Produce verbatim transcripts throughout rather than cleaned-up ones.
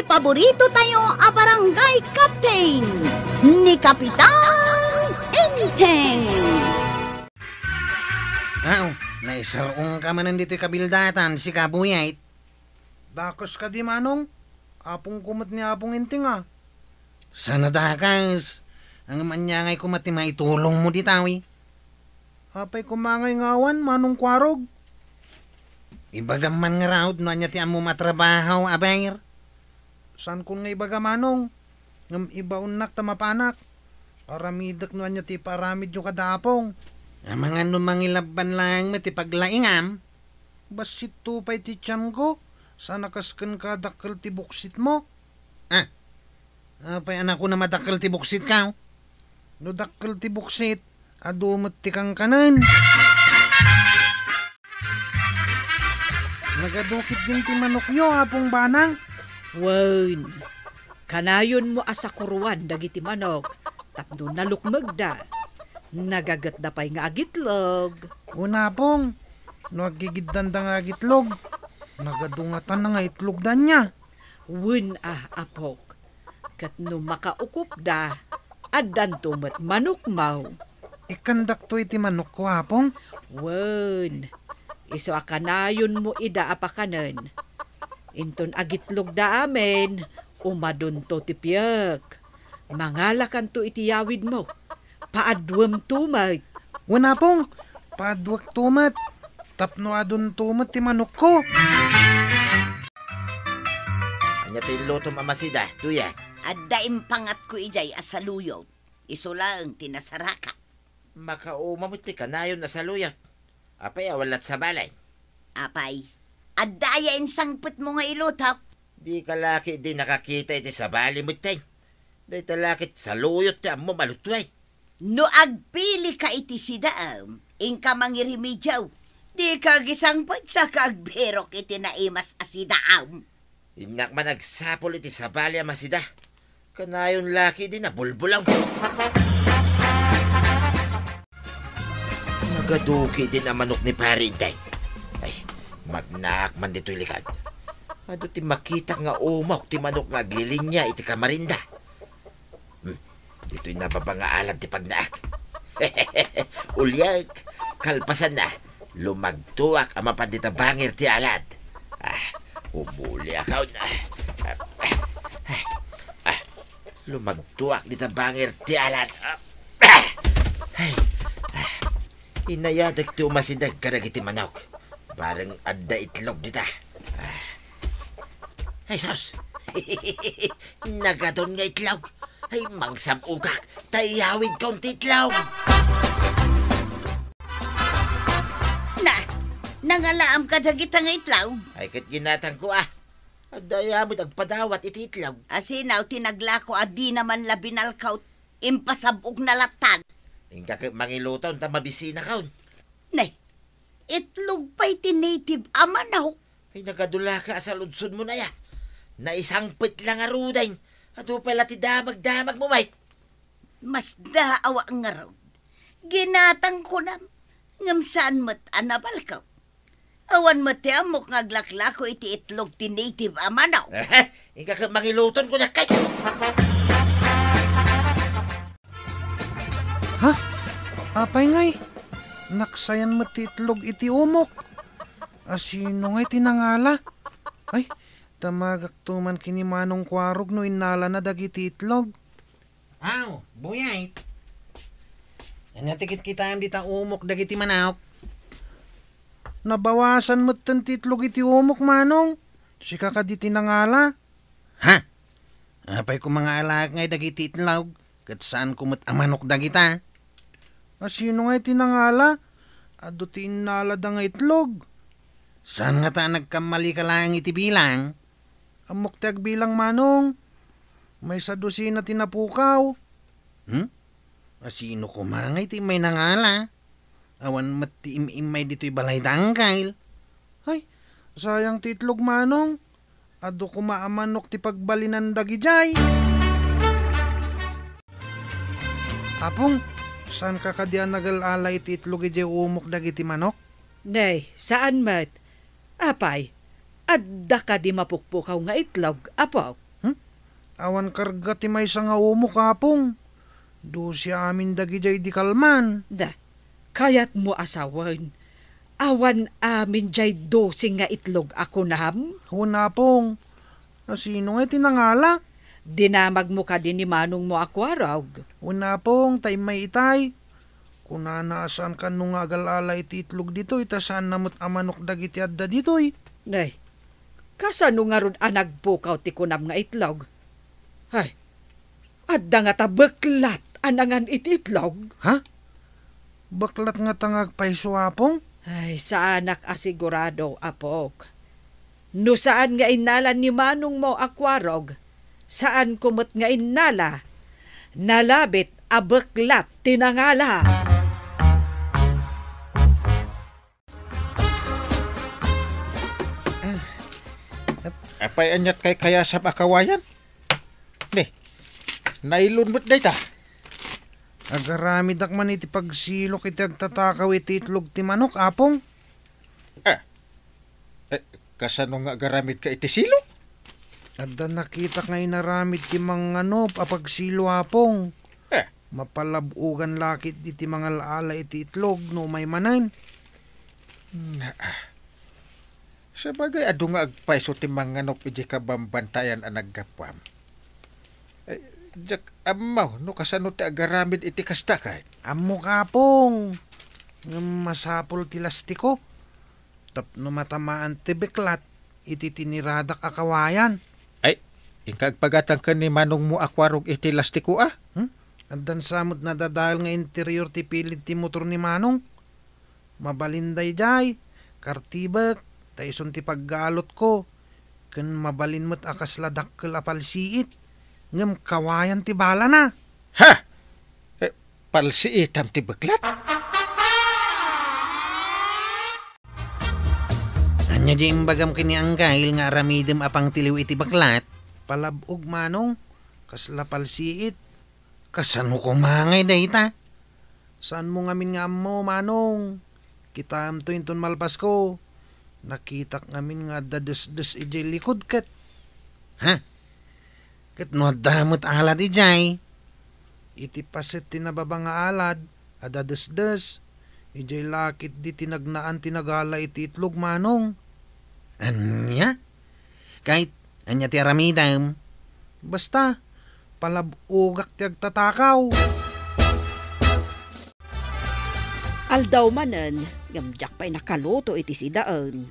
Paborito tayo a barangay captain, ni Kapitan Enteng. Aw, naisar-ong ka manen ditoy kabildatan, sika, Buyait. Dakes kadi, Manong? Apongko met ni Apong Enteng, a. Saan a dakes? Ngem ania ngay koma ti maitulongmo dita, wi? Apay koma ngay nga awan, Manong Kuarog? Ibagam man ngarud no ania ti ammom a trabaho, aber. Saankon nga ibaga, Manong. Ngem ibaonnak ta mapanak. Aramidek no ania ti ipaaramidyo kada Apong. Amangan no mangilabban laeng met ti paglaingam. Bassitto pay ti tianko, saan a kas kenka dakkel ti buksitmo. Ah, apay a kunam a dakkel ti buksitko? No dakkel ti buksit, adu met ti kankanen. Nagadu ketdin ti manokyo, Apong Banang? Wen, kanayonmo a sakuroan dagiti manok tapno nalukmegda. Nagagetda pay nga agitlog. Wen, Apong, no aggigiddanda nga agitlog, nagadu ngatan nga itlogda ania. Wen a, apok. Ket no makaukopda, addanto met manokmo. Ikkandakto iti manokko, Apong? Wen, isu a kanayonmo ida a pakanen. Inton agitlogda amin, umadunto ti piek. Mangalakanto iti yawidmo. Paaduemto met. Wen, Apong, paaduekto met. Tapno adunto met ti manokko. Ania ti inlutom a masida, Tuya? Adda impangatko idiay a saluyot. Isu laeng ti nasaraka. Makauma met ti kanayon a saluyot. Apay, awan latta sabali? Apay, adda aya insangpetmo nga iluto? Dika la ketdi nakakita iti sabali metten. Dayta la ket saluyot ti ammom a lutoen. No agpilika iti sidaam, inka mangirimediom. Dika agisangpet saka agbirok iti naimas a sidaam. Innak man agsapul iti sabali a masida. Kanayon la ketdi nabulbulaw. Nagadu ketdin a manok ni Pari Enteng. Ay, magnaak man ditoy likod. Adu ti makitak nga umok ti manok nga aglilinia iti kamarinda. Hmm, ditoy nababa nga alad ti pagnaak. Uliak, kalpasanna, lumagtoak a mapan dita bangir ti alad. Ah, umuliak, ah. Ah, ah, ah, lumagtoak dita bangir ti alad. Ah, ah, ay, ah. Inayadek ti umasideg kadagiti manok. Bareng adda itlog dita. Ah. Ay, sus! Nagadun nga itlog. Ay, mangsab-okak, ta iyawidkon ti itlog. Na, nangalaam kadagita nga itlog? Ay, ket ginatangko, a. Adda aya met agpadawat iti itlog. Asino ti naglako a dina man la binalkaw, impasab-okna lattan? Inka ket mangiluton ta mabisinakon. Ne, itlog pay ti native a manok. Ay, nagadu la ka a saludsodmon aya. Naisangpet la ngaruden. Adu pay la ti damagdamagmo met. Masdaawak ngarud. Ginatangko nam, ngem saan met a nabalkaw. Awan met ti ammok nga aglaklako iti itlog ti native a manok. Inka ket mangiluton, kunak kay. Ha? Apay ngay? Naksayan met ti itlog iti umok. Asino ngay ti nangala? Ay, damagakto man ken ni Manong Kuarog no innalana dagiti itlog. Aw, Buyait. Ania ti kitkitaem dita umok dagiti manok? Nabawasan metten ti itlog iti umok, Manong. Sika kadi ti nangala? Ha? Apay koma nga alaek ngay dagiti itlog, ket saanko met a manok dagita? Asino ngay ti nangala? Adu ti innalada nga itlog. Saan ngata a nagkammalika laeng iti bilang? Ammok ti agbilang, Manong. Maysa dosina ti napukaw. Hmm? Asino koma ngay ti immay nangala? Awan met ti im-immay ditoy balay da, Angkel. Ay, sayang ti itlog, Manong. Adu koma a manok ti pagbalinan dagidiay. Apong, saanka kadi a nagal-ala iti itlog idiay umok dagiti manok? Nay, saan met. Apay, adda kadi mapukpukaw nga itlog, apok? Awan karga ti maysa nga umok, Apong. Dose amin dagidiay idi kalman. Da, kayatmo a sawen, awan amin diay dose nga itlog a kunam? Wen, Apong. A, sino nga ti nangala? Dinamagmo kadi ni manongmo a kuarog? Wen, Apong, ta immay itay. Kunana a saan kano nga agal-ala iti itlog ditoy, ta saanna met a manok dagiti adda ditoy. Nay, kasano ngarud a nagpukaw ti kunam nga itlog? Hay, adda ngata beklat a nangan iti itlog? Ha? Beklat ngata nga agpayso, Apong? Ay, saanak a sigurado, apok. No saan nga innala ni manongmo a kuarog, saanko met nga innala. Nalabit a beklat ti nangala. Apay, aniat kaykayasam a kawayan? Ni, nailon met dayta. Agaramidak man iti pagsilok iti agtatakaw iti itlog ti manok, Apong. Ah, eh, kasano nga agaramidka iti silo? Adda nakitak nga inaramid ti manganop a pagsilo, Apong. Eh. Mapalab-ogan la ketdi ti mangal-ala iti itlog no umay manen. Naa. Sabagay, adu nga agpayso ti manganop idiay kabambantayan a naggapuam. Eh, diak ammo no kasano ti agaramid iti kasta ket. Ammok, Apong. Ngem masapul ti lastiko tapno matamaan ti beklat iti tiniradak a kawayan. Ay, inka agpagatang ken ni manongmo a kuarog iti lastiko a? Hmm? Addan sa met nadadael nga interior ti pilid ti motor ni Manong. Mabalin daydiay, kartibek, ta isun ti paggalutko, ken mabalin met a kasla dakkel a palsiit, ngem kawayan ti balana. Ha? Eh, palsiitam ti beklat? Ania di imbagam ken ni Anggail nga aramidem a pangtiliw iti beklat? Palab-og, Manong, kasla palsiit. Kasano koma ngay dayta? Saanmo ngamin nga ammo, Manong. Kitaemto inton malpasko. Nakitak ngamin nga adda desdes idiay likud ket. Ha? Ket no adda met alad idiay? Iti paset ti nababa nga alad, adda desdes. Idiay la ketdi ti nagnaan ti nagala iti itlog, Manong. Ania? Ket ania ti aramidem? Basta, palab-ogak ti agtatakaw. Aldaw manen, ngem diak pay nakaluto iti sidaen.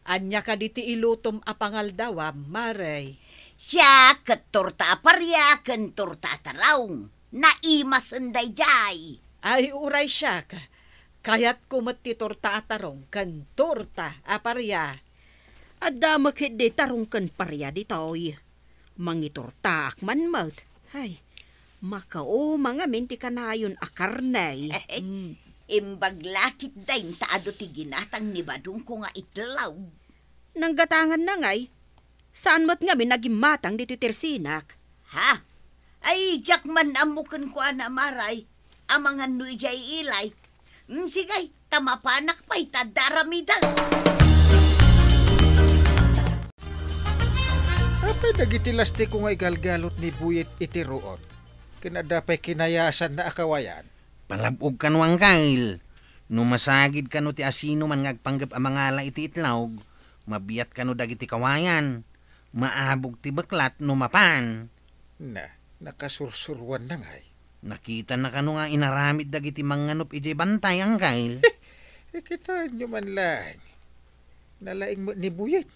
Ania kadi ti ilutom a pangaldawam, Mare? Siak ket torta a paria ken torta a tarong. Naimasen daydiay. Ay, uray siak. Kayatko met ti torta a tarong ken torta a paria. Adda met ketdi tarong ken paria ditoy. Mangitortaak man met. Ay, makauma ngamin ti kanayon a karne. Mm. Imbag la ketdin ta adu ti ginatang ni badongko nga itlog. Nanggatanganna ngay? Saan met ngamin a gimmatang ditoy tersinak? Ha? Ay, diak man ammo kenkuana, Mare. Amangan no idiay ilay. Mm, sige, ta mapanak pay ta adda aramidek. Apay dagiti lastiko nga igalgalot ni Buyet iti ruot? Ken adda pay kinayasanna a kawayan? Palab-og kano, Anggail. No masagid kano ti asinoman nga agpanggep a mangala iti itlog, mabiat kano dagiti kawayan. Maabog ti beklat no mapan. Na, nakasursuruanna ngay. Nakitana kano nga inaramid dagiti manganop idiay bantay, Anggail? Eh, kitaenyo man laeng. Nalaing met ni Buyet.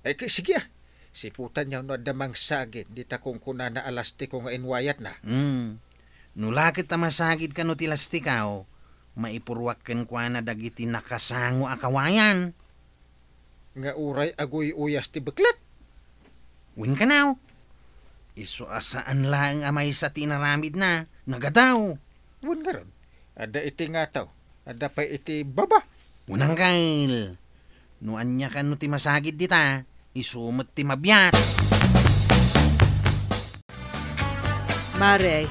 Ay, ki-, sige, ah. Siputanyo no adda mangsagid dita kunkunana a lastiko nga inwayatna. Hmm. No la ket ta masagid kano ti lastikaw, maipuruak kenkuana dagiti nakasango a kawayan. Nga uray aguy-uyas ti beklat. Wen kanaw. Isu a saan laeng a maysa ti inaramidna, nagadaw. Wen ngarud, adda iti ngataw, adda pay iti baba. Wen, Anggail. No ania kano ti masagid dita, isu met ti mabiat. Mare,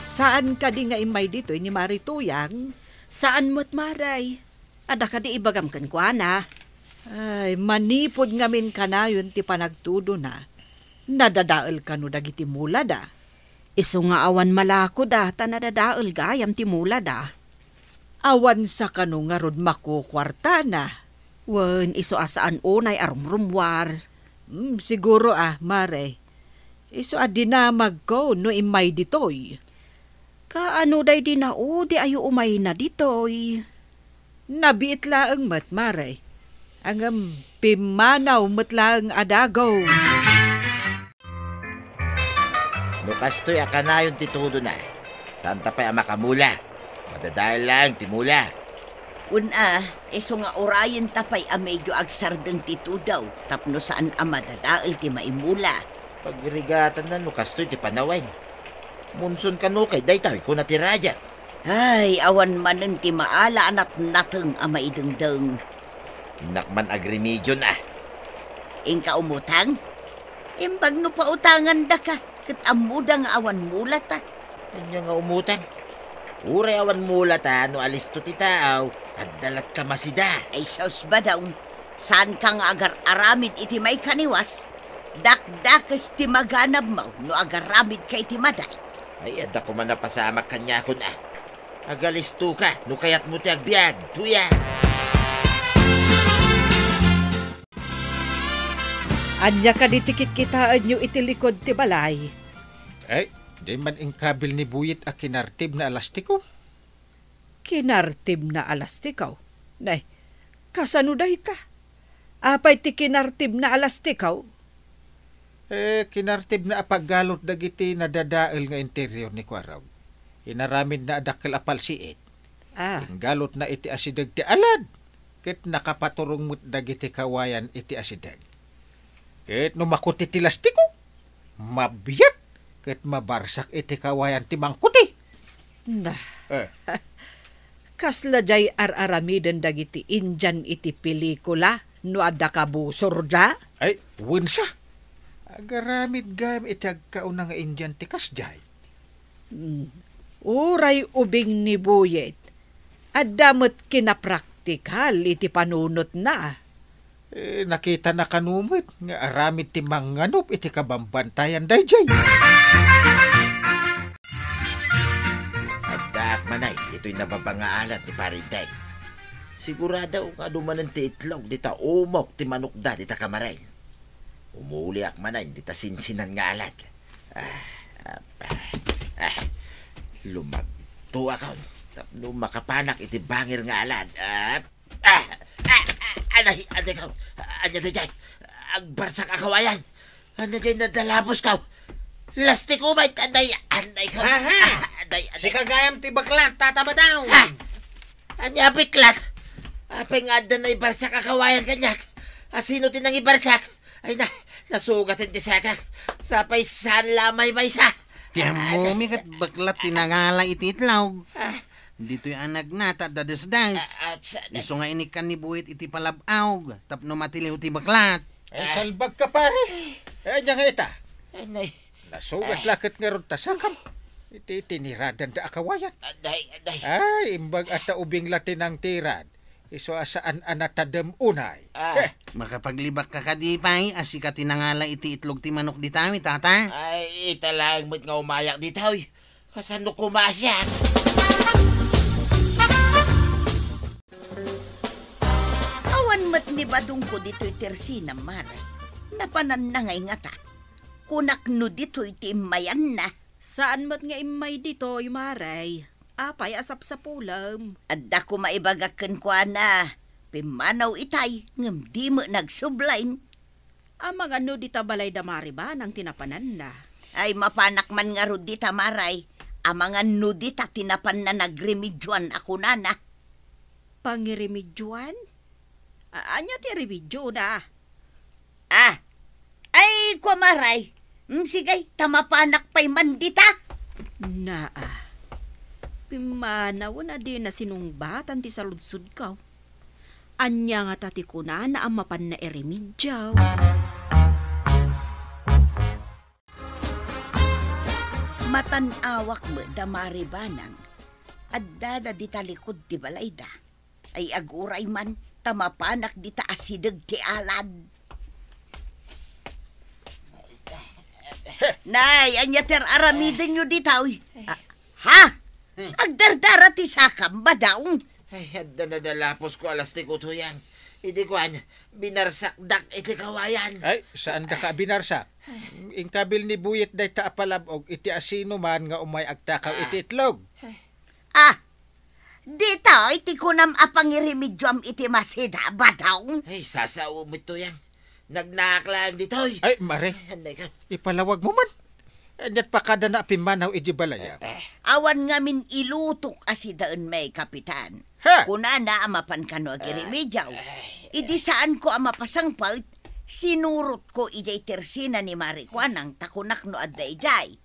saan kadi nga immay ditoy ni Mare Tuyang? Saan met, Mare. Adda kadi ibagam kenkuana? Ay, manipud ngamin kanayon ti panagtudona. Nadadael kano dagiti mulada? Isu nga awan malakoda ta nadadael gayam ti mulada. Awan sa kano ngarud makukuartana? Wen, isu a saan unay a rumrummuar. Hmm, siguro a, Mare. Isu a dinamagko no immay ditoy. Kaano daydi naudi a umayna ditoy? Nabiit laeng met, Mare. Ngem pimmanaw met laeng a dagus. No kastoy a kanayon ti tudona, saanta pay a makamula. Madadael laeng ti mula. Wen a, isu nga urayenta pay a medyo agsardeng ti tudaw tapno saan a madadael ti maimula. Pagrigatanna no kastoy ti panawen. Munson kano kay daytoy, kuna ti radia. Ay, awan manen ti maala a natnateng a maidengdeng. Innak man agremediona. Inka umutang? Imbag no pautangandaka, ket ammoda nga awan mulata. Ania nga umutang? Uray awan mulata no alisto ti tao, adda latta masida. Ay sus, Badong, saanka nga agar-aramid iti maikaniwas? Dakdakes ti maganabmo no agaramidka iti maday. Ay, adda koma napasamak kaniakon a. Agalistoka no kayatmo ti agbiag, tuya. Ania kadi ti kitkitaenyo iti likud ti balay? Ay, di man inkabil ni Buyet a kinartibna a lastiko. Kinartibna a lastiko? Nay, kasano dayta? Apay ti kinartibna a lastiko? Eh, kinartibna a paggalot dagiti nadadael nga interior ni Kuarog. Inaramidna a dakkel a palsiit. Ah. Inggalotna iti asideg ti alad, ket nakapaturong met dagiti kawayan iti asideg. Ket no makuti ti lastiko, mabiat ket mabarsak iti kawayan ti mangkuti. Na. Eh. Kasla jay ar-aramiden dagiti Indian iti pelikula no adda kabusorda? Ay, wensa. Agaramid gayam iti agkauna nga Indian ti kasjay. Hmm. Uray ubing ni Buyet, adda met kinapraktikal iti panunotna. Eh, nakitana kano met nga aramid ti mangnganup iti kabambantayan dayjay. Addaak manay ditoy nababa nga alad ni Pare Inday. Sigurado nga adu manen ti itlog dita umok ti manokda dita kamaren. Umuliak manen dita sinsinan nga alad. Ah, ah, ah, ah. Lumagtoakon tapno makapanak iti bangir nga alad. Ah, ah, ah, ah, anay, anay ko. Ania dayjay? Agbarsak a kawayan. Ania dayjay nadalabos ko? Lastiko met, anay, anay ko. Aha! Ah, anay, anay. Sika gayam ti baklat, Tata Badong. Ah! Ania a baklat? Apay nga adda naibarsak a kawayan kaniak? Asino ti nangibarsak? Ay na, nasugaten ti sekak. Sapay saan la a maymaysa. Ti ammomi ket baklat ti nangala iti itlog. Ah. Ditoy a nagnata da desdes. Ah, ah, sa- Isu nga inikkan ni Buhit iti palab-awg tapno matiliw ti baklat. Ay, ah, salbag ka, pare. Eh, ania nga ita? Anay. Nasugat la ket ngarud ta sakam. Iti tiniradan da a kawayan. Aday, aday. Ay, imbag a ta ubing la ti nangtirad. Isu a saan a natadem unay. Ah. Eh. Makapaglibak ka kadi pay a sika ti nangala iti itlog ti manok ditawi, tata? Ay, ita laeng met nga umayak ditawi. Kasano koma a siak? Awan met ni badongko ditoy tersina, Mare. Napananna ngay ngata. Kunak no ditoy ti immayanna. Saan met nga immay ditoy, Mare. Apay a sapsapulem? Adda koma ibagak kenkuana. Pimmanaw itay, ngem di met nagsublain. Amangan no dita balay da Mare Banang ti napananna. Ay, mapanak man ngarud dita, Mare. Amangan no dita ti napanna nagremedioan a kunana. Pangiremedioan? A-, ania ti remediona? Ah! Ay, kua, Mare. Mm, sige, ta mapanak pay man dita. Naa. Pimmanawen a dina sinungbatan ti saludsodko. Ania ngata ti kunana a mapanna iremedio? Matan-awak met da Mare Banang. Addada dita likud ti balayda. Ay aguray man, ta mapanak dita asideg ti alad. Nay, ania ti ar-aramidenyo ditoy? Eh. Ah, ha? Hmm. Agdardara ti sakam, Badong? Ay, adda nadalaposko a lastiko, Toyang. Idi kuan, binarsakdak iti kawayan. Ay, saandaka a binarsak. Inkabil ni Buyet dayta a palab-og iti asinoman nga umay agtakaw Ah. iti itlog. Ah, ditoy ti kunam a pangirimedioam iti masida, Badong? Ay, sasao met, Toyang. Nagnaak laeng ditoy. Ay, Mare. Ay, anay ka. Ipalawag mo man. Aniat pakadana a pimmanaw iti balaya. Eh. Awan ngamin ilutok a sidaenmi, Kapitan. Ha? Kunana a mapan kano agirimediaw. Ay, ay, Idi saanko a mapasangpet, sinurotko idiay tersina ni Mari Kuanang ta kunak no adda idiay.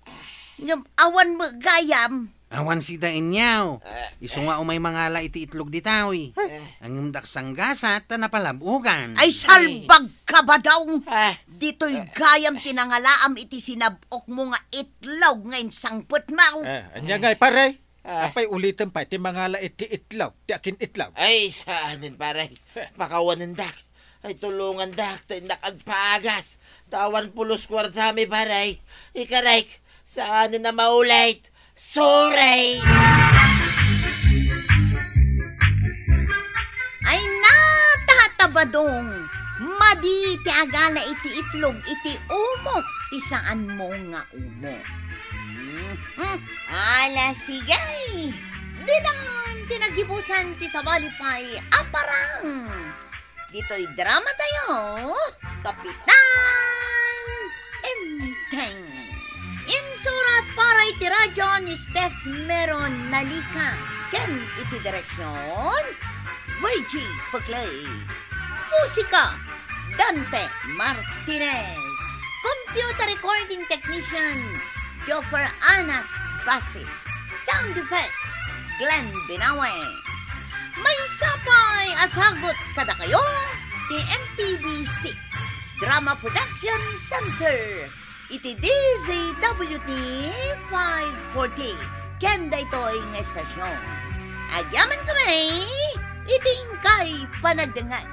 Ngem awan met gayam. Awan sidaenyo. Eh. Isu nga umay mangala iti itlog ditoy. Eh. Ngem dak sanggasat ta napalab-ogan. Ay, salbag ka, Badong! Eh. Ditoy gayam ti nangalaam iti sinab-okmo nga itlog nga insangpetmo. Eh, ania ngay, pare? Eh. Apay ulitem pay ti mangala iti itlog, ti akin itlog? Ay, saanen, pare. Eh. Pakawanendak. Ay, tulongandak, ta innak agpaagas. Ta awan pulos kuartami, pare. Ikarek, saanen a maulit. Sorry! Ay, nata, Badong! Madi ti agala iti itlog iti umok ti saanmo nga umok. Mhm. Ala, sige! Ditan ti naggibusan ti sabali pay a parang. Ditoy drama tayo, Kapitan Enteng. Insurat para iti radyo ni Steph Meron Nalica ken iti direksyon, Virgie Peclay. Musika, Dante Martinez. Computer recording technician, Jopper Anas Basit. Sound effects, Glenn Binawe. Maysa pay a sagut kadakayo ti M P B C Drama Production Center iti D Z W T five forty ken daytoy nga estasyon. Agyaman kami iti inkay panagdengngeg.